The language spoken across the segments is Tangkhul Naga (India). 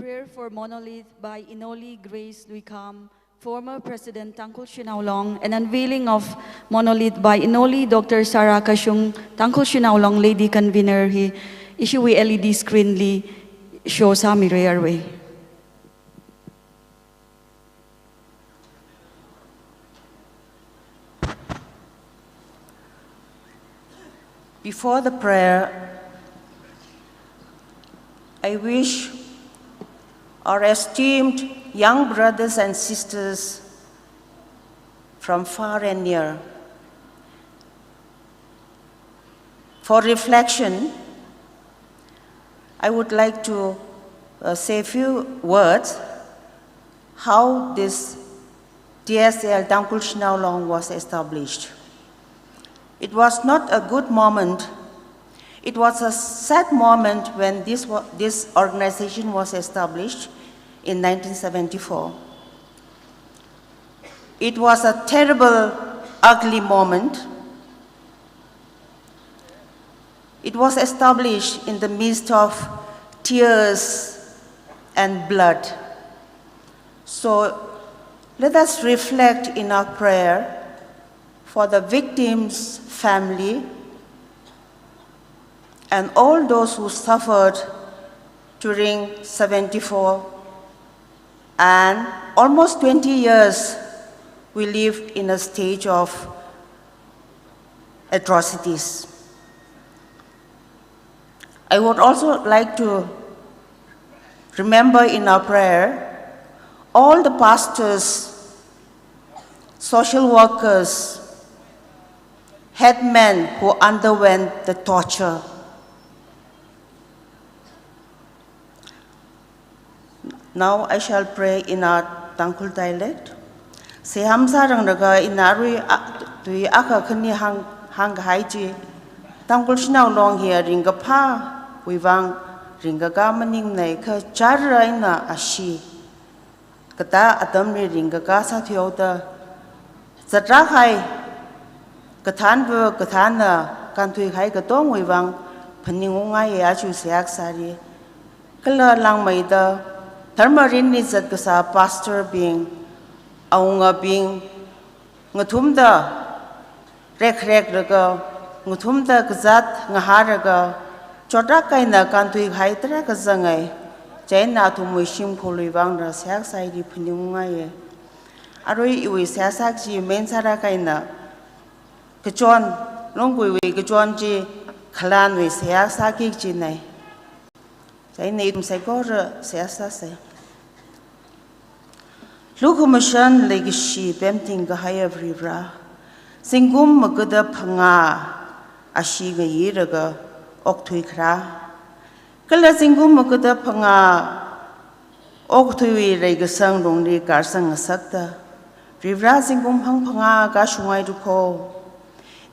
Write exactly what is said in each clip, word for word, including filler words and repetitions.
Prayer for monolith by Inoli Grace Luikham, former President Tangkhul Shanao Long, and unveiling of monolith by Inoli Doctor Sarah Kashung, Tangkhul Shanao Long Lady Convener hi ishiwui L E D screen li show sāmira arui. Before the prayer, I wish our esteemed young brothers and sisters from far and near, for reflection, I would like to, uh, say a few words how this T S L Tangkhul Shanao Long was established. It was not a good moment. It was a sad moment when this, wa- this organization was established in nineteen seventy-four. It was a terrible, ugly moment. It was established in the midst of tears and blood. So let us reflect in our prayer for the victims' family and all those who suffered during seventy-four and almost twenty years we live in a stage of atrocities. I would also like to remember in our prayer all the pastors, social workers, headmen who underwent the torture. Now I shall pray in our Tangkhul dialect. Seihā sāranglaga ina arui a- tui akha khani hāng, hāngkahai chi, Tangkhul Shanao Long hi ringkaphāwui vang ringkakā maningnei kha chara eina ashee katā atamli ringkakā sāthuihaoda zatrākahai kathānva kathānna kānthuikahai katongawui vang phaningungngai aja seihā sāri. Kala langmeida dharma mirinli zatkasā pastor bing, awungabing, ngathumda rekreklaga, ngathumda kazāt ngahānlaga, chotlāk eina kānthuikahai tarākha zangai. Chieina athumwui shimkhurwui vangla seihā sāda phaningungai. Arui iwui seihā sā kaji main sālāk eina kachon, lungguiwui kachon chi khalanwui seihā sāki kajinei. Chieina ithum saikora seihā sāsei. Lukhamashan leikashi pemting kahaiya Varivara, zingkum maga da phangā ashee ngayilaga okthui kharā. Kala zingkum maga da phangā okathuiwui reikasang lungli kārsang ngasakta, Varivara zingkum hangphangā kashungai tukho.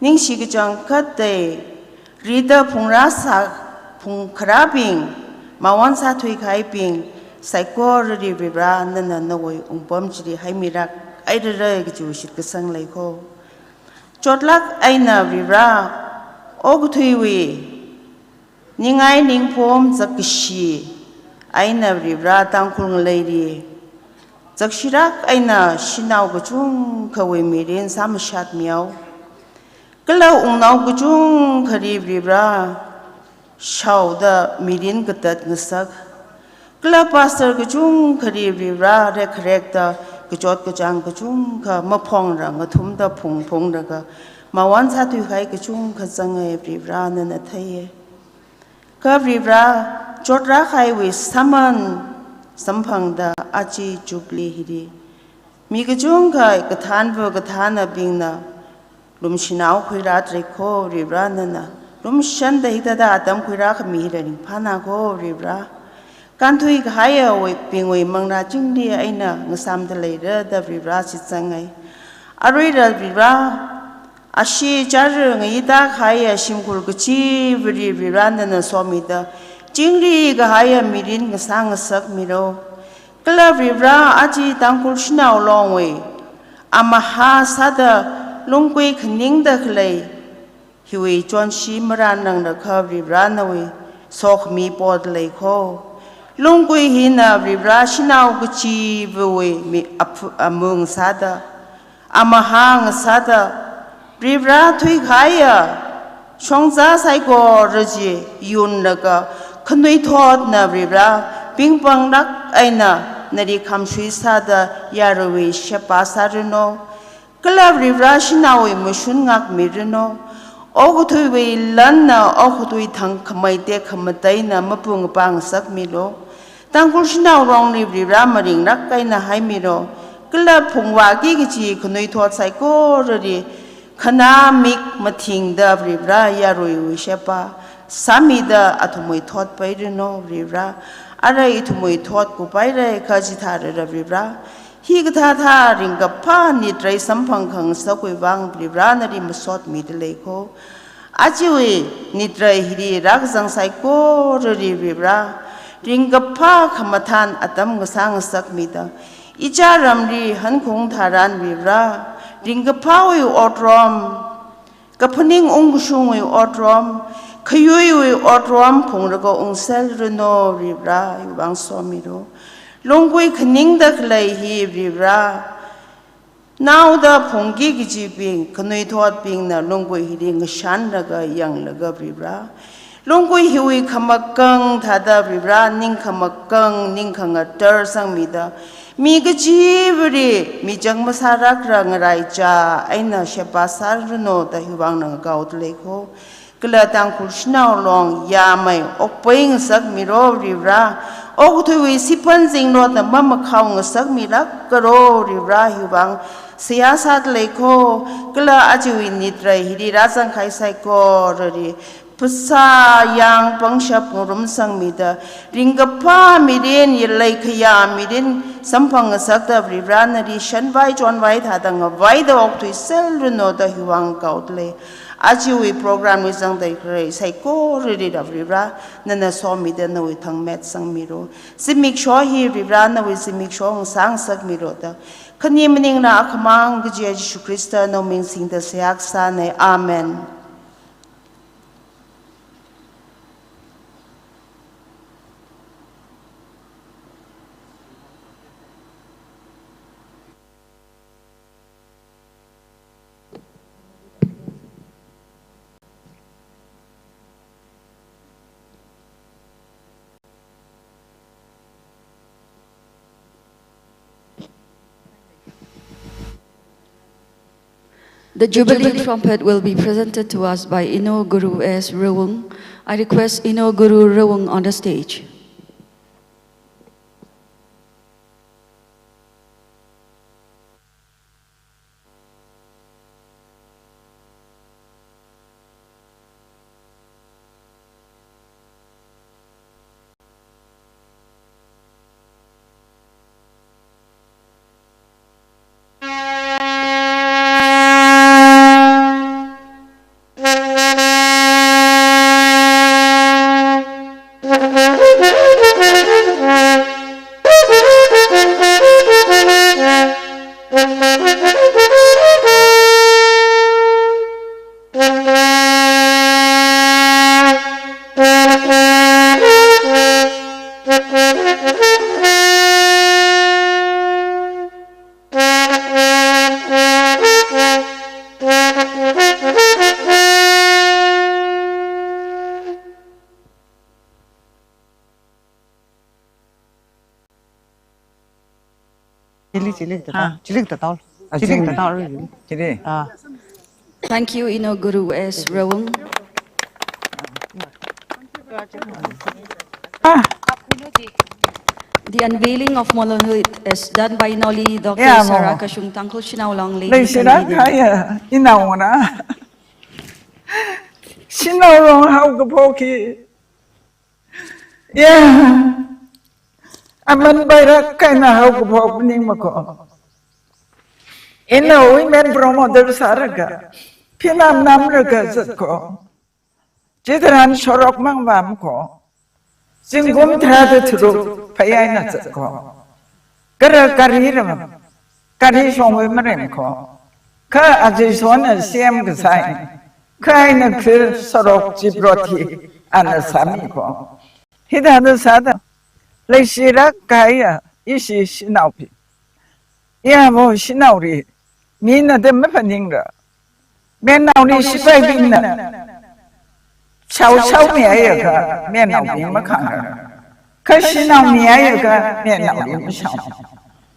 Ningshi kachangkhatta rida phungrāsā phungkharābing, mawon sāthuikahaibing, saikorali Varivara nana nawui wungpam chili haimilāk hairara kajiwui shitkasang leikho. Chotlāk eina Varivara okathuiwui ningai ningphom zakkashi eina Varivara Tangkhul ngaleili zakshilāk eina shanao kachungkhawui mirin sāmashatmihao. Kala wungnao kachungkhali Varivara shaoda mirin katat ngasak. Kala pastor kachungkhali Varivara rekrekda kachot kachāng kachungkha maphongla ngathumda phungphunglaga mawon sāthuikahai kachungkha zangai Varivara nana theiya. Kha Varivara chotlāk kahaiwui sāman samphangda aja Jubilee hili mi kachungkha kathānva kathānnabingna lumshinao khuirāda leikho Varivara nana. Lumshanda hithāda atam khuirākhami hila ringphānākho Varivara. Kānthuikahaiyabingwui manglā chingri eina ngasāmda leira da Varivara shitsangai. Aruila Varivara ashee chara ngayita kahaiya shimkhur kachivali Varivara nana somida chingri kahaiya mirin ngasā ngasakmilo. Kala Varivara aja Tangkhul Shanao Longwui amahā sāda lunggui khaningda khalei hiwui chonshi marān nganākha Varivara nawui sokhami poda leikho. Lunggui hina Varivara shanao kachivawui mi aph-, amung sāda, amahāng sāda, Varivara thuikahaiya shongza saikora chi yunlaga, khanuithotna Varivara pingpanglāk eina nali khamshui sāda yaruiwui sheba sāranu. Kala Varivara shanaowui mashun ngākmiranu. Okathuiwui lanna okathui thangkhamei tekhamataina mapung pāngasakmilu. Tangkhul shanao rongli Varivara maringlāk eina haimilu. Kala phungvāki kachi khanuithot saikorali khanā mik mathingda Varivara yaruiwui sheba sāmida athumwui thot pairanu Varivara. Arui ithumwui thot kupairai kha chithārara Varivara. Hikathā thā ringkaphā nitrei samphang khangasakwui vang Varivara nali masotmida leiko. Ajawui nitrei hili rākazang saikorali Varivara ringkaphā khamathān atam ngasā ngasakmida, ichā ramli hankhung tharan Varivara ringkaphāwui otram, kaphaning ungkashungwui otram, khayuiwui otram phungraga ungserranu Varivara, iwui vang somilu. Lunggui khaningda khalei hi Varivara, naoda phungki kachibing, khanuithotbingna lunggui hili ngashanlaga yanglaga Varivara, lunggui hiwui khamakang thāda Varivara, ning khamakang, ning khangatar sangmida, mi kachivali michang masālākra ngaraichā eina sheba sāranu da hiwui vang ngakaoda leiko. Kala Tangkhul shanao long yāmei okpai ngasakmilu Varivara. Okathuiwui siphan zingrotna mamakhao ngasakmilākalu Varivara, hiwui vang seihā sāda leiko. Kala ajawui nitrei hili rāzangkahai saikorali phasā yang pangshap ngarumsangmida, ringkaphā mirin, yalei khayā mirin samphang ngasakta Varivara nali shanvai chonvai thāda ngavaida okthuiserranu da hiwui vang kaoda lei. Ajawui program li zangda khalei saikoralila Varivara nana somida nawui thangmet sangmilu. Zimiksho hi Varivara nawui zimiksho ngasā ngasakmilu da khani maningla akhamang kaji Jishu Khrista nawui ming singda seihā kasāna. Amen. The Jubilee trumpet will be presented to us by Ino Guru S Rawung. I request Ino Guru Rawung on the stage. Chili, chili, tatau. Ah. Chili, tatau. Ah, chili, chili, tatau. Chili. Ah. Thank you, Ino Guru S Rawung. Ah. The unveiling of monolith is done by Noli Doctor Yeah, Sara mo. Kashung, Tangkhul Shanao Long Ladies and Leishira Gentlemen. Kaya, inaona. Shanao Long haokaphok hi. Yeah. Aman bairak kaina haokaphok maningmako. Ina women promoter sālaga, film namlaga zatko. Chitharan sorok mang vāmko. Zingkum tharāda tharuk phayā eina zatko. Kala gari ram, gari shongwui maremko. Kha aja ishona C M kasā eina, kha eina khalei sorok chief road hi ana sāmiko. Hithāda sāda, Leishirak kaya ishi shanaobing. Iya mo shanaoli, mina da maphaningra. Menaoli sipaibingna shaoshaomi haiakha menaobing makhangra. Kha shanao mi haiakha menaoli mashao.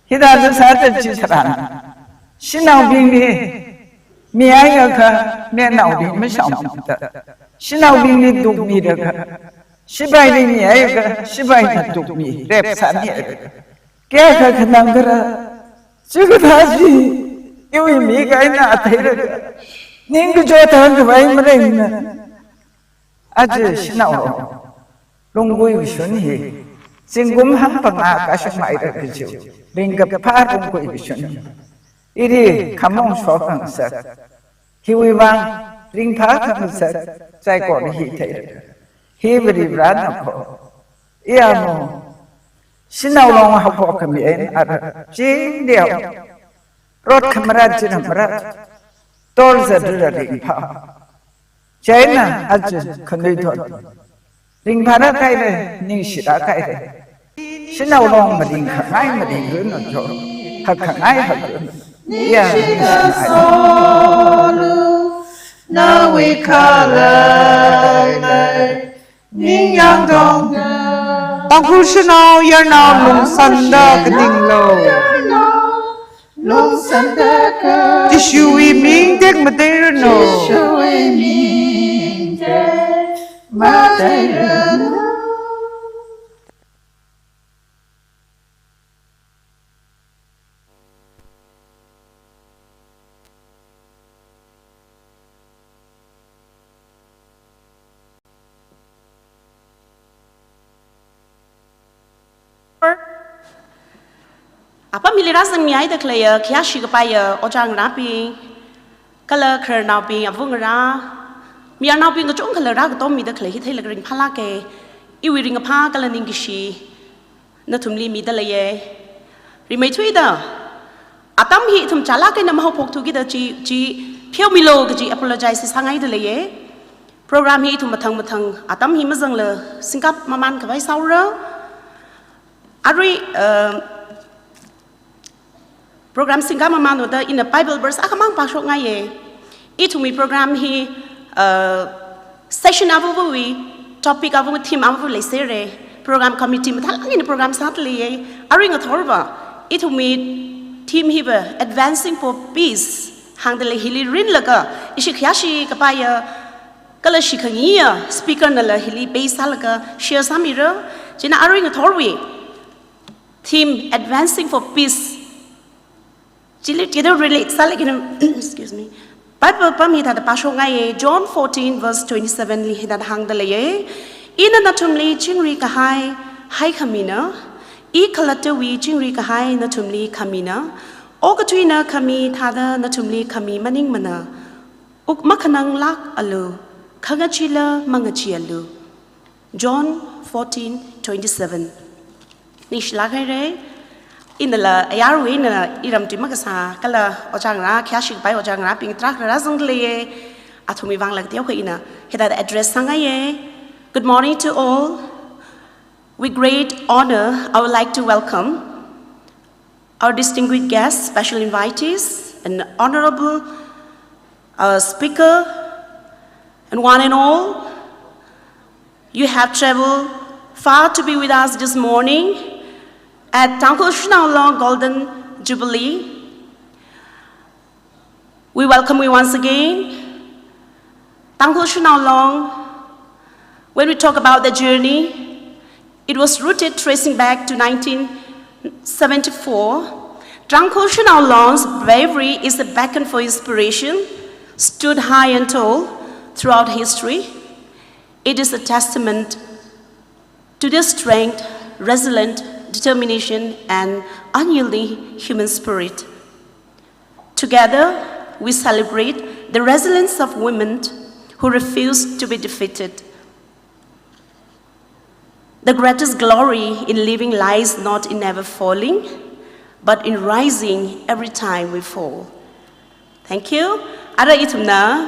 Hithāda sāda chi tharan shanaobingli mi haiakha menaoli mashaomida, shanaobingli tukmiakha, sipaili mi haiakha sipaina tukmi, rape sāmi haiakha. Kayākha khanang kara, chikathā chi iwui mi kahaina atheiakha, ningkachot thānkhavai maleimana. Aja shanao lungkui kashun hi, zingkum hangphangā kashung haira kajiwui ringkaphā lungkui kashun hi, ili khamong shokngasak. Hiwui vang ringphākhangasak saikora hi theira. Hi Varivarana kho, iya mo shanao long haophok khami eina ara chingdeo, rot khamarat china marat, tol zatrara ringphā. Chieina aja khanuithot ringphāra kahaira, ningshira kahaira. Shanao long maringkhangai maringranu jo, hakkhangai hakra. Ya, ningshingai. Nawui khalei lei, ningyāng dong. Tangkhul shanao yarnao lungsanda kadinglu. Lungsanda ka. Jishuwui ming tekmateiranu. Jishuwui ming tekmateiranu. Apam hili rāzangmihaida khaleiya, khayāshi kapaiya ojā ngarābing, kala khararnaobing, avā ngarā, mayarnaobing kachungkhala rākatommida khalei hi theilaga ringphālāka. Iwui ringkaphā kala ningkashi nathumli mida leiya. Rimeithuida, atam hi ithum chālāk eina mahaophokthu kida chi, chi pheomilu kaji apologize sāngaida leiya. Program hi ithum mathang mathang atam hi mazangla singkap mamānkhavai sāura. Arui, uh, program singkap mamānda ina Bible verse akhamang pāshokngaiya. Ithumwui program hi, uh, session avāvawui topic avāva, theme avāva leisera. Program committee mathālāk eina program sāda leiya. Arui ngathorva ithumwui theme hiva Advancing for Peace hāngda lei. Hili rinlaga ishi khayāshi kapaiya kala shikhangayiya speaker nala hili base sālaga share sāmira. Chieina arui ngathorwui theme Advancing for Peace chili chida relate sālaga ina, excuse me, Bible pam hithāda pāshokngaiya, John fourteen verse twenty-seven li hithāda hāngda leiya. Ina nathumli chingri kahai haikhamina, I khalattawui chingri kahai nathumli khamina. Okathuina khami thāda nathumli khami maningmana. Wuk makhananglākalu, khangachila mangacheealu. John fourteen twenty-seven. Ningshilāk haira. Inala ayarwui eina iram tui makasā kala ojā ngarā, khayāshi kapai ojā ngarābing tarākha rāzangda leiya. Athumwui vangla teokha ina hithāda address sāngaiya. Good morning to all. With great honor, I would like to welcome our distinguished guests, special invitees, and honorable, uh, speaker, and one and all, you have traveled far to be with us this morning at Tangkhul Shanao Long Golden Jubilee. We welcome you once again. Tangkhul Shanao Long, when we talk about the journey, it was rooted tracing back to nineteen seventy-four. Tangkhul Shanao Long's bravery is a beacon for inspiration, stood high and tall throughout history. It is a testament to their strength, resilience, determination, and unyielding human spirit. Together, we celebrate the resilience of women who refuse to be defeated. The greatest glory in living lies not in never falling, but in rising every time we fall. Thank you. Ara ithumna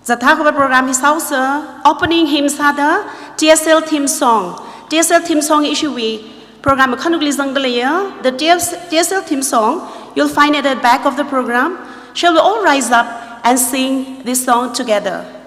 zathākhavai program hi sāusa, opening hymn sāda, T S L theme song, T S L theme song ishiwui program makhanukli zangkaleiya. The T S, T S L theme song, you'll find it at the back of the program. Shall we all rise up and sing this song together?